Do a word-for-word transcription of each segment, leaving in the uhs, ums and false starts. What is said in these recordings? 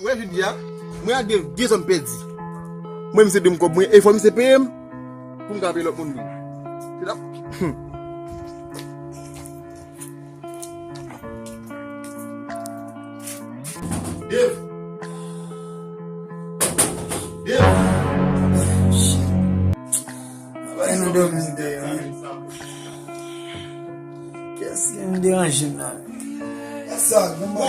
Wè jodi a, mwen ak Dave, de zòm pèdi. Mwen, misye dwe m kòb mwen, e fò misye peye m pou m ka peye lòt moun li. Se la. Dave! Dave! Bay nou dòmi deyò, wi. Kiyès ki vin deranje m la? Sa, bon, bon.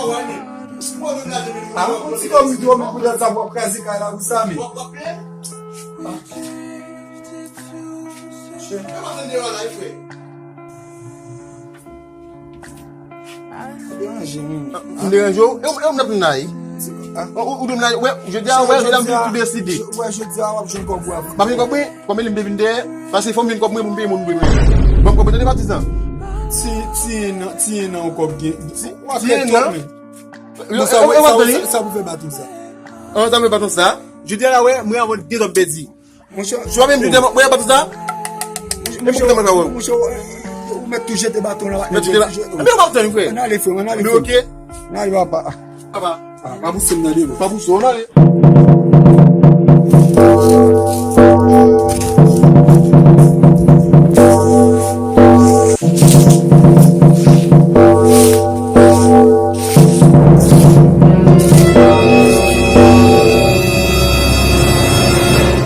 Ah, yon ti dòmi, dòmi pou lè sa, w ap kraze kay la pou sa, men. Ah. Deranje, wi. M deranje w? E w, e w m nan ye? Ah. Ou, ou, ou nan ye? Wè, jodi a, wè, jodi a, m vin tou deside. Wè, jodi a, w ap jwenn kòb ou a. M ap jwenn kòb mwen? Kòm li m te vin dèyè, paske fò m jwenn kòb mwen pou m peye moun mwen. Ban m kòb mwen, tande patizan. Ti, ti en nan, ti en nan yon kòb gen. Ti, ti en nan? Bon, sa, sa, sa, sa pou fè baton sa. An, sa pou fè baton sa. Jodi a la, wè, mwen avè w de zòm pèdi. Monchè, si w ap menm jodi a, mwen ap baton sa. Monchè, monchè, ou mèt tou jete baton la. Mèt jete baton. Ebyen, w ap tann, frè. Ann ale, frè, ann ale, frè. Ann ale, papa. Papa. Ah, pa pouse m nan devan. Pa pouse w, ann ale.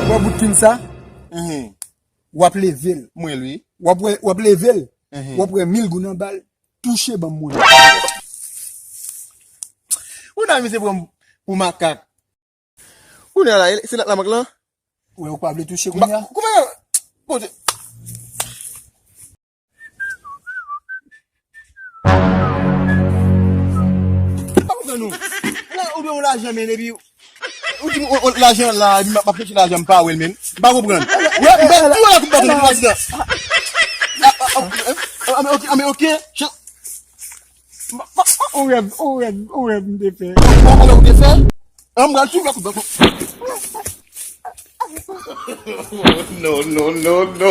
Wè bout fil sa? Mhm. W ap leve l. Mwen, wi. W ap wè, w ap leve l. Mhm. W ap wè mil goud anba l. Touche ban m monnen. Ou nan misye pran m pou makak. Ou nan la, se la, la mank lan? Wè, ou pa vle touche kounye a? Kouman? Pote. Pa konprann ou. Ou gen yon lajan, men, epi ou di m, o, o, lajan la, epi m ap chèche lajan, m pa wè l, men. M pa konprann. Ou la, m ba tou la tout baton, tout asidan. A, a, a, a, men, ok, a, men, ok. Ou rèv, ou rèv, ou rèv, m te fè. Ou rèv, ou te fè? An, m pral tou la tout baton. No, no, no, no.